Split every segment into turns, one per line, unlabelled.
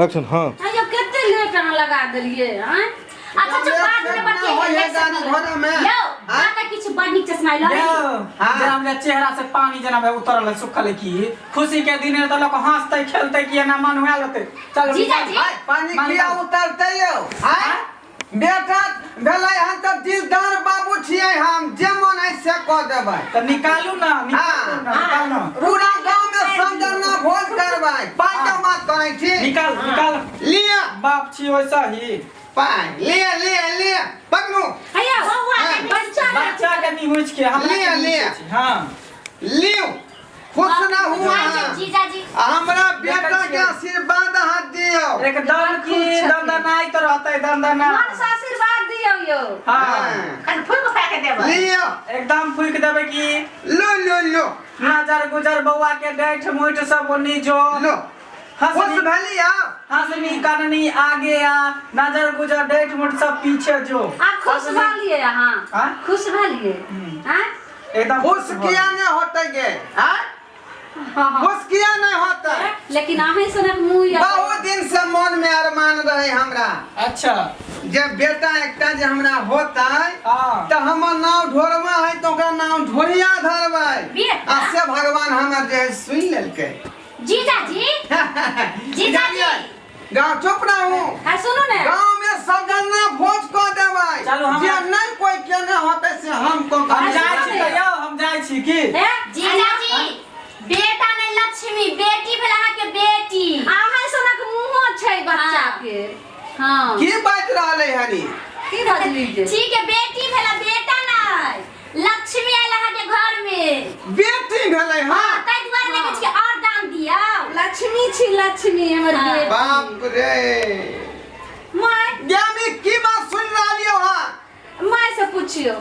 Action. हाँ।
अयो, कते लेट अहाँ लगा देलियै आँय?
अच्छा अच्छा, बाद में बतियाइए।
होय है
एक
गाड़ी
सेकंड।
घोड़ा में।
यौ,
हाँ?
अहाँके किछु बड़ नीक चश्मा आइल।
यौ,
हाँ।
जेना हमरा चेहरा से पानी जेना भाई उतरल है, सुखल है की खुशी के दिन है तो लोग हंसते खेलते की एना मन हुआ होते। चल।
जीजाजी।
आय, पानी
मान
किया
लो।
उतरते यौ? आय, बेटा भेलै हन तऽ दिलदार बाबू छियै हम, जे मन है से कऽ देबै।
तऽ निकालू ना, निकालू ना, निकाल ना।
पूरा गाँव में समझना भोज करबै। पाइ के बात करै छी।
निकाल, निकाल।
लिअ।
बाप छी वैसा ही।
पाइ लिअ, लिअ, लिअ, पकड़ू।
हैया।
बौआ
हाँ।
के
बच्चा।
बच्चा के निहुँच के हमरा
लिअ,
के निहुँचै
लिअ।
छी। हाँ।
लिउ, खुश रहू अहाँ।
जीजाजी।
आ हमरा बेटा के आशीर्वाद अहाँ दियौ।
एकदम की दंदनाई तो रहते दंदना।
मन से आशीर्वाद दियौ यौ।
हाँ।
हाँ।
कनि फूक फाक देबै।
लिअ।
एकदम फूक देबै की।
लो लो लो।
नजर गुजर बौआ के डैठ मुठ सब ओनी जो।
लो, खुश
हंसनी
भेली आब?
हंसनी कननी आगे आ, नजर गुजर डैठ मुठ सब पीछे जो।
आ खुश भेलियै अहाँ?
हाँ?
खुश भेलियै?
हम्म।
आँय?
एकदम।
खुश किया नहि होतै गे? आँय, खुश किया नहि होतै?
लेकिन अहीं सनक मुँह यऽ।
बहुत दिन से मन में अरमान रहे हमरा जे बेटा एकटा जे हमरा होतै तऽ हमर नाम ढोरवा है तऽ ओकरा नाम ढोरिया धरबै।
बेटा।
आ से भगवान हमर जे है सुनि लेलकै।
जीजाजी, जीजाजी।
जानिए, गाँव चुप रहू।
हाँ, सुनू ने।
गाँव में सजना भोज कऽ देबै।
चलू,
जे नहि कोई केने होतै से हम कऽ
हम
के
जाइ छी तऽ यौ, हम जाइ छी की।
हे।
जीजाजी, बेटा नहि, लक्ष्मी बेटी भेल अहाँके बेटी।
अहाँ सनक मुँहो छै बच्चा के। हाँ।
की बाजि रहलै हनी?
की बजली जे?
ठीक है, बेटी भेल, बेटा नहि, लक्ष्मी आयल अहाँके घर में।
बेटी भेलै?
हाँ।
हँ।
ताहि दुआरे देखै छी और दाम दियौ।
लक्ष्मी छी, लक्ष्मी हमर बेटी।
बाप रे।
माय।
ज्ञानी, की बात सुन रहलियौ हँ?
माय से पूछियो।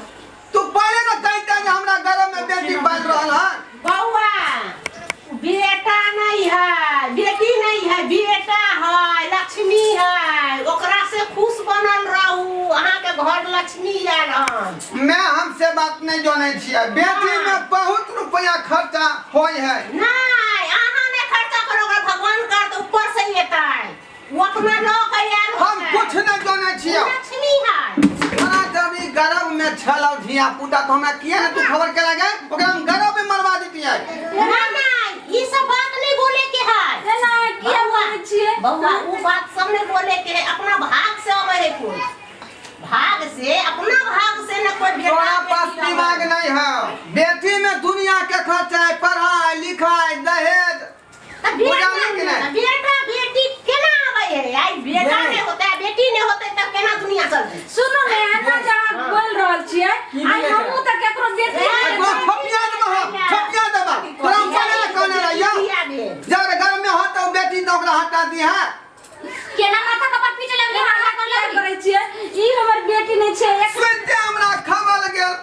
तू पहिले ने कहिते जे हमरा गर्भ में बेटी बाजि रहल हँ।
बौआ, बेटा नहीं है, बेटी नहीं है, बेटा है, लक्ष्मी है। ओकरा से खुश बनल रहू, अहाँके घर लक्ष्मी आयल हन।
मैं हमसे बात नहीं जानै छियै। बेटी में बहुत रुपया खर्चा होय है।
नहीं, अहाँ नहीं खर्चा करो, ओकरा भगवान कर तऽ ऊपर से एतै। ओ अपना लऽ के आयल
हम
होतै।
कुछ नहीं जानै छियै।
ओ लक्ष्मी है।
तोरा जब ई गर्भ में छलौ धिया पुता तो हमरा किया ने तू खबर केला गे? ओकरा हम गर्भ में मरवा दितियै।
नहीं नहीं, ई सब बात नहीं बोले के है।
एना किया बोलै छियै?
बौआ, वो बात सब नहीं बोले के है। अपना भाग से अबै है कोई, भाग से, अपना भाग से न कोई बेटा
तोरा पास
बेटी अबै।
दिमाग नहीं है। बेटी में दुनिया के खर्चा है, पढ़ाई लिखाई, दहेज।
तऽ बेटा
बुझाली कि नहि?
बेटा बेटी केना आबै है? आइ बेटा
ये।
नहि होतै, बेटी नहि होतै तऽ केना दुनिया चलतै?
सुनू ने, एना जे अहाँ बोल रहल छियै,
की
आइ
भेलै?
हमहूँ तऽ केकरो बेटी
ए,
तोरा थपिया देबह, थपिया देबह। तोरा हम पहिले कहने रहियौ,
बिया भेल।
जब घर में होतौ बेटी तऽ ओकरा हटा दिहे।
केना माथा कपार पीटे लगली, हल्ला कर
किया
लगली?
करै छियै? ई हमर बेटी नहि छै एक।
सुनते हमरा खबर गेल,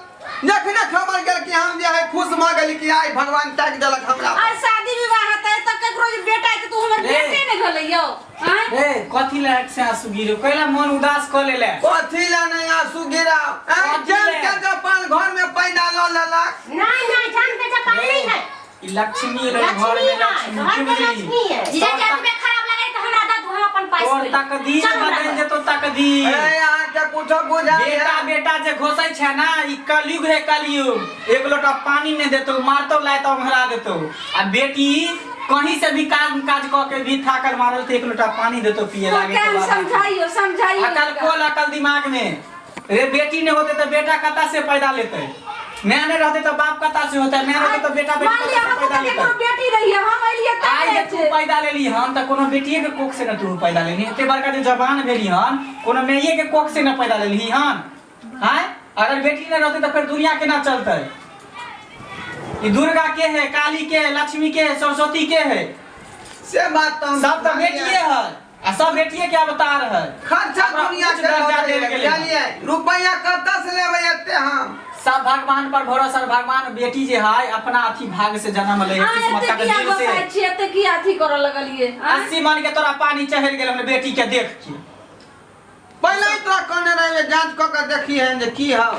जखने खबर गेल कि हम जे है खुश भऽ गेली कि आइ भगवान ताकि देलक हमरा।
आइ शादी विवाह हेतै तऽ केकरो जे बेटा हेतै तऽ ओ हमर
रे।
बेटे नहि भेलै यौ। आँय?
ए, कथी ला से आंसू गिरो कैला मन उदास क लेले?
कथी ला नहीं आंसू गिराओ?
कथी
जान
ला?
के जापान घर में पैदा लऽ लेलक।
नहीं नहीं, जान के जापान नहीं है।
ई लक्ष्मी एलै घर
लक्ष्मी
में।
है।
लक्ष्मी
घर
की
में
बुझली?
लक्ष्मी है।
जीजाजी, आदमी खराब लगे तऽ हमरा दऽ दू, हम अपन पाइ
तोर
से
तकदीर
चल हमरा
बदलि
घर।
जेतौ तकदीर।
ए, अहाँके कुछो बुझाइ
बेटा
है?
बेटा जे घोसै छै ना, ई कलयुग है कलयुग। एक लोटा पानी नहीं देतौ, मारतौ लातौ हरा देतौ। आ बेटी कहीं से भी काम काज कऽ के भी थाकल मारल तऽ एक लोटा पानी देतौ पिए लागे
के
के बाद।
समझाइयो, समझाइयो।
अकल खोल, अकल दिमाग में रे। बेटी नहीं होते तो बेटा कता से पैदा लेते? मैं नहीं रहते तो बाप कता से होते? मैं रहते तो बेटा बेटी
मान लिअ
कता से
हम
पैदा
तऽ
लेते?
केकरो बेटी रहियै, हम एलियै तब
आइ जे
रहै
तू
छै।
पैदा लेली हन तऽ कोनो बेटिए के कोख से न तू पैदा लेली। एते बड़का जे जवान भेली हन, कोनो माइए के कोख से न पैदा लेली हन? आँय, अगर बेटी न रहते तऽ फेर दुनिया केना चलतै? ई दुर्गा के है, काली के है, लक्ष्मी के है, सरस्वती के है?
से बात तऽ हम
सब तऽ बेटिए है आ सब बेटिए के अवतार है।
खर्चा
ओकरा
दुनिया
उच्च
के
दर्जा
लऽ
देल
गेलै,
गेलै।
जानलियै? रुपैआ कतऽ से लेबै एते हम?
सब भगवान पर भरोसा। भगवान बेटी जे है अपना अथी भाग से जन्म ले
अहाँ
किस्मत
एते किया
तकदीर से।
गोसाइ छियै? एते किया अथी करऽ लगलियै? आँय?
80 मन के तोरा पानी चढ़ि गेल हमरे बेटी के देख के।
पहिले ही तोरा कहने रहियै, जांच कऽ के देखी हन जे की हौ।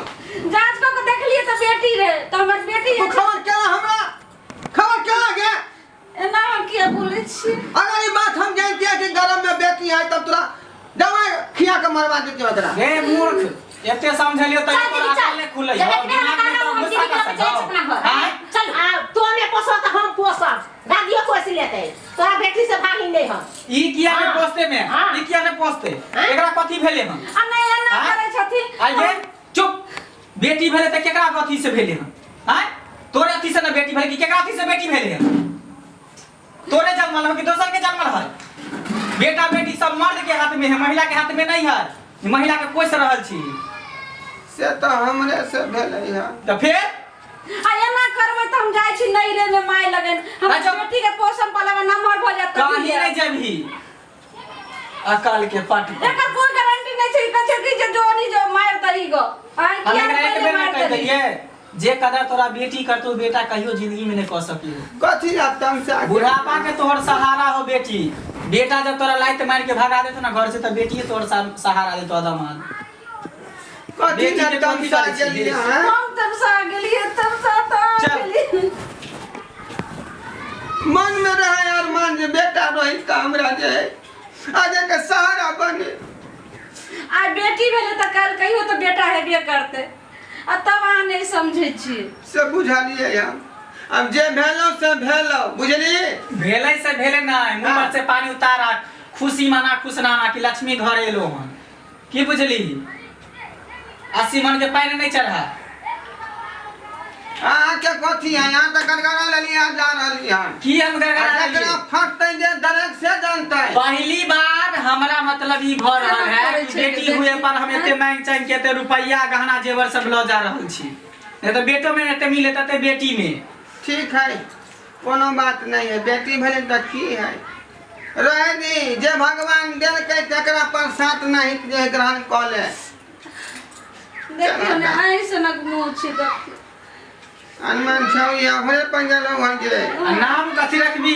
जांच कऽ के देखलियै तऽ बेटी रहे, तऽ हमर बेटी।
तू खबर केला हमरा? खबर केला गे?
एना अहाँ किया बोलै छी?
अगर ई बात हम जानतियै कि गरम में बेटी है तब तोरा दवाई खिया के मरवा देती ओकरा।
रे मूर्ख, एते समझलियो
चल
तैयो
दीदी,
तोरा
चल।
अकल नहि खुलै
जब
हौ,
एतबे
दिमाग
हमरा
मे
हम
तो
दीदी के
गुस्सा
लऽ के जाइ छी अपना घर।
आँय?
चल।
आ तो ने पोसब तऽ हम पोसब, दादियो पोसि लेतै, तोरा बेटी से भागी नहीं हम।
ई किया ने
हाँ।
पोसते में?
हाँ।
ई किया ने पोसते?
हाँ।
एकरा कथी भेले हन?
आ नहि एना
आँय?
करै छथिन।
आइये चुप। बेटी भेले तऽ केकरा कथी से भेले हन? आँय, तोरे अथी से ने बेटी भेले कि केकरा अथी से बेटी भेले हन? तोरे जन्मल हो कि दोसर के जन्मल है? बेटा बेटी सब मर्द के हाथ में है, महिला के हाथ में नहीं है। ई महिला के कोस रहल छी।
से तऽ हमरे से भेलै हँ।
तऽ फेर
आ एना करबै तऽ हम जाइ छी नैहरे में माय लगन, हम
अच्छा।
बेटी के पोषण पालबै, नमहर भऽ जायत तऽ
कहीं नहीं जेबही, अकाल के पट।
एकर कोई गारंटी नहीं छै, कहै छै कि जे जोनी जो मारि दही गो। आँय,
हम
किया
एकरा एक
पहिले
बेर
मारि
में कहि
देली?
देलियै, जे कदर तोरा बेटी करतो बेटा कहियो जिंदगी में नहीं कह सकी।
कथी आ तमसा के?
बुढ़ापा के तोहर सहारा हो बेटी। बेटा जब तोरा लाइत मार के भगा देतो ना घर से तऽ बेटिए तोहर सहारा देतो अदमान।
कथी
बेटी
आ
के कथी
तमसा
करै छी?
गेलियै हँ?
हम तमसा गेलियै, तमसा तऽ
चल।
गेलियै।
मन में रहे अरमान जे बेटा रही तऽ हमरा जे है आगे के सहारा बने।
आ बेटी भेलै तऽ काल्हि कहियो तऽ बेटा हेबे करतै, आ तब अहाँ नहि समझै छियै।
से बुझलियै हम, अब जे भेलौ से भेलौ, बुझली?
भेलै से भेलै नहि, मुँह पर से पानी उतारा, खुशी मना खुश नाना कि लक्ष्मी घर एलो हन। की बुझली? 80 मन के पानि नहीं चढ़ा।
अहाँके कथी है? यहाँ तऽ गड़गड़ा लेलियै, यहाँ जा रहली हन।
की हम गड़गड़ा
आ
लेलियै?
जकरा फटतै जे दरक से जानतै।
पहली बार हमरा मतलब ई भऽ रहल है
करै
कि
छै
बेटी
के
हुए
देखी।
पर हम एते मांग चांग के एते रुपैया गहना जेवर सब लऽ जा रहल छी, नहीं तऽ बेटो में एते मिले तते बेटी में।
ठीक है, कोनो बात नहीं है, बेटी भेलै तऽ की है, रहे दी, जे भगवान देलकै तकरा प्रसाद नहीं जे ग्रहण कऽ ले।
देखियौ ने अहीं सनक मुँह छी, देखियौ।
हनुमान छौ, यहाँ भरे पंजल हन जे।
आ नाम कथी रखबी?